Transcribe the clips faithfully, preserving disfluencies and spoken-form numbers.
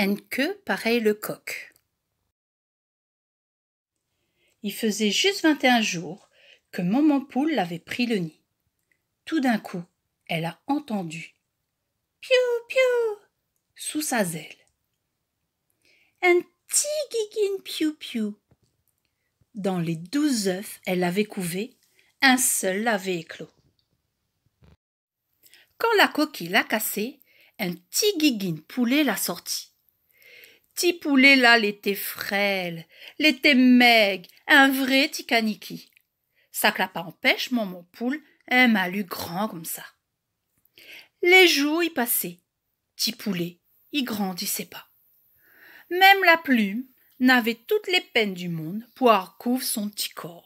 Inn ké parèy le kok. I fézé zis vint-é-in zour ke momon poul lavé pri le ni. Toudinkou, èl la antandi piou, piou sou sa zèl. Inn ti gigine piou, piou. Dan lé douz zèf èl lavé kouvé, inn sèl lavé éklo. Kan la kokiy la kasé, inn ti gigine poulé la sorti. Ti poulé la, lété frèl, lété mèg, in vré ti kaniki. Sak la pa anpèsh momon poul èm ali gran konmsa. Lé zour i pasé, ti poulé i grandisé pa. Mèm la plim navé tout lé pèn du monn pou arkouv son ti kor.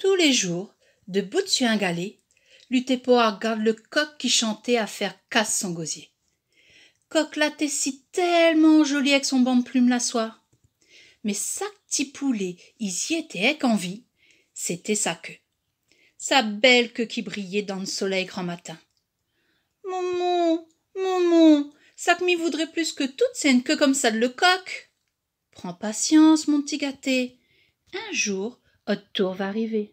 Tou lé zour, debout su in galé, li té pou argard le kok ki shanté a fèr kas son gozié. Kok la té si tèlman zoli èk son bann plim la swa. Mé sak ti poulé i ziété èk anvi, sété sa ké. Sa bèl ké ki briyé dan le solèy gran matin. Momon, momon, sak mi voudré plis ke tout, sé inn ké konmsa de le kok. Pran pasians, mon ti gaté. In zour, out tour va arivé.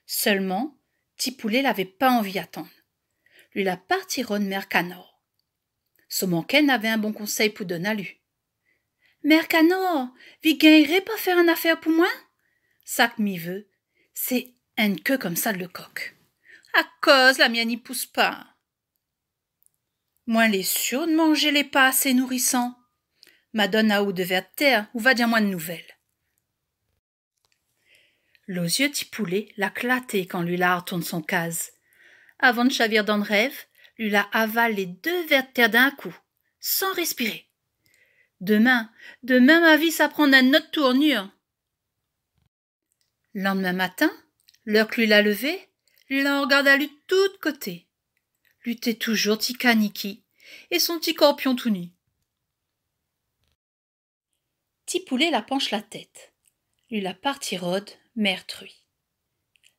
Sèlman, ti poulé lavé pa anvi atann. Li la parti rod mèr kanor. Soman kèl navé in bon konsèy pou donn ali. Mèr kanor, vi gingnré pa fèr in afèr pou moin ? Sak mi vé, sé inn ké konmsa de le kok. Akoz la mièn i pous pa. Moin lé sir de manzé lé pa asé nourisan. Ma donn aou de vèr tèr, ou va dir amoin de nouvèl. Lo zié ti poulé la klaté kan li la artourn son kaz. Avan de shavir dan le rèv, li la aval lé dé vèr tèr d'in kou, san réspiré. Domin, domin ma vi sa pran in not tournir. Landmin matin, lèr ke li la levé, li la argard ali tout koté. Li té touzour ti kaniki é son ti korpion tou ni. Ti poulé la pansh la tèt. Li la parti rod mèr trui.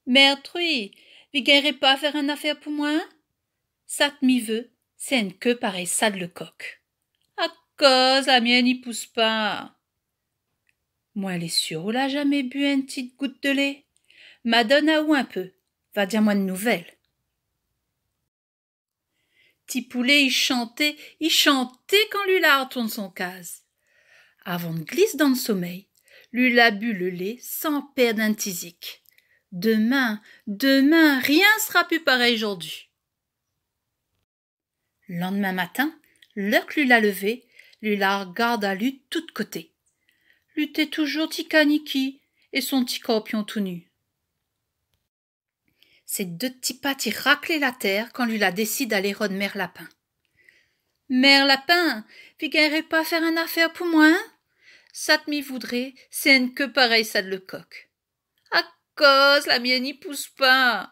Mèr trui, vi gingnré pa fèr in afèr pou moin ? Sak mi vé, sé inn ké parèy sa de le kok. Akoz la mièn i pous pa. Moin lé sir ou la zamé bu in ti gout de lé. Ma donn aou in pé, va dir amoin de nouvèl. Ti poulé i shanté, i shanté kan li la artourn son kaz. Avan de glis dan le somèy, li la bu le lé san pèrd in ti zik. Domin, domin, rien sra pi parèy zordi. Landmin matin, lèr ke li la levé, li la argard ali tout koté. Li té touzour ti kaniki é son ti korpion tou ni. Sé dé ti pat i raklé la tèr kan li la désid alé rod mèr lapin. Mèr lapin, vi gingnré pa fèr in afèr pou moin ? Sak mi voudré, sé inn ké parèy sa de le kok. Akoz la mièn i pous pa.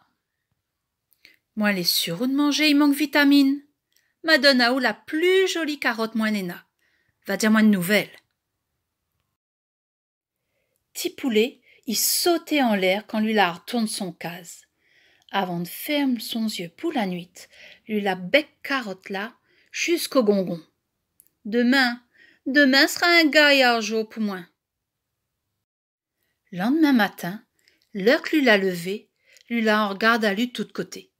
Moin lé sir out manzé i mank vitamine. Ma donn aou la pli zoli karot moin néna. Va dir amoin de nouvèl. Ti poulé i soté anlèr kan li la artourn son kaz. Avan de fèrm son zié pou la nuit, li la bèk karot la ziska gongon. Domin, domin sra in gayar zour pou moin. Landmin matin, lèr ke li la levé, li la argard ali tout koté.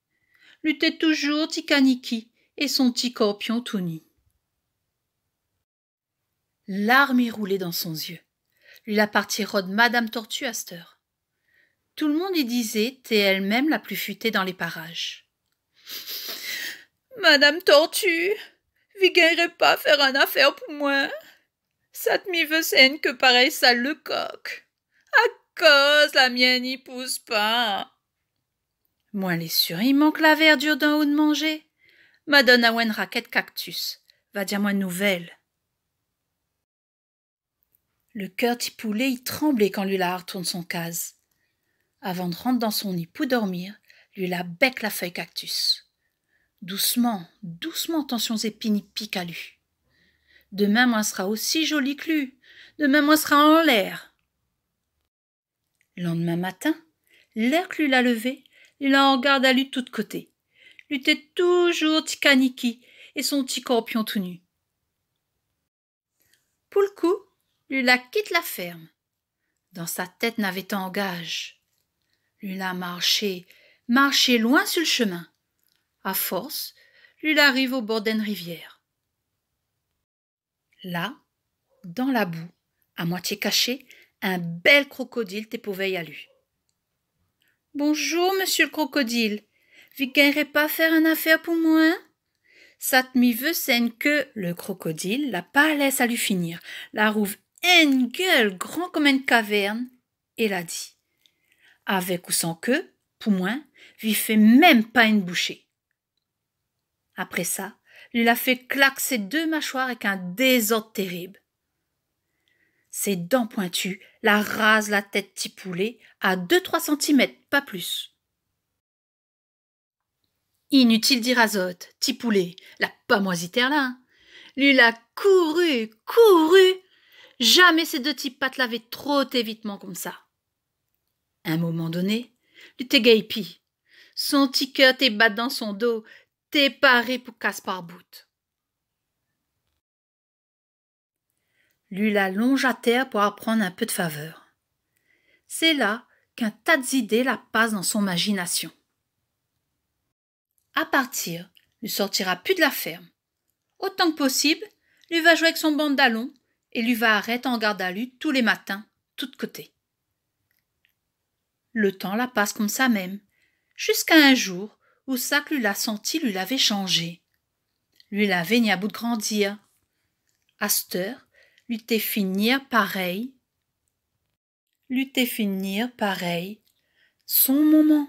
Li té touzour ti kaniki é son ti korpion tou ni. Larm i roulé dan son zié. Li la parti rod Madam Tortue astèr. Tout le monn i dizé té èl mèm la pli futé dan lé paraz. Madam Tortue, vi gingnré pa fèr in afèr pou moin. Sak mi vé, sé inn ké parèy sa de le kok. Akoz la mièn i pous pa. Moin lé sir i mank la vèrdir dan out manzé. Ma donn aou in rakèt kaktis. Va dir amoin de nouvèl. Le kèr ti poulé i tranblé kan li la artourn son kaz. Avan de rant dan son ni pou dormir, li la bèk la fèy kaktis. Dousman, dousman, atansion zépin i pik ali. Domin moin sra osi zoli ke li. Domin moin sra anlèr. Landmin matin, lèr ke li la levé, li la argard ali tout koté. Li té toujour ti kaniki é son ti korpion tou nu. Pou l'kou, li la kit la fèrm. Dan sa tèt navé tangaj. Li la marshé, marshé loin su l'shemin. A fors, li la ariv o bor d'in rivièr. La, dan la bou, a moitié kashé, in bèl krokodil té pou vèy ali. « Bonjour, mésyé l'krokodil. Vi gingnré pa fèr in afèr pou moin ? » Sak mi vé, sé ke le krokodil la pa lès ali finir, la rouv in guèl gran konm in kavèrn é la di : « Avèk ou san ke, pou moin, vi fé mèm pa in boushé. » Apré sa, li la fé klak sé dé mashoir èk in dézord térib. Sé dan pointu la raz la tèt ti poulé a dé troi santimèt, pa plis. Initil dir azot, ti poulé la pa moizi tèr la, in. Li la kouri, kouri. Jamé sé dé ti pat lavé troté vitman konmsa. In moman doné, li té gingn pi. Son ti kèr té bat dan son do, té paré pou kas par bout. Li la lonj atèr pou aprann in pé d'favèr. Sé la k'in ta d'zidé la pas dan son mazinasion. A partir, li sortira pi d'la fèrm. Otan k'posib, li va zoué èk son bann dalon é li va arèt angard ali tou lé matin, tout koté. Le tan la pas konmsa mèm, ziska in zour ousa li la santi li lavé shanzé. Li lavé ni about grandir. Astèr, li té fine parèy. Li té fine parèy son momon.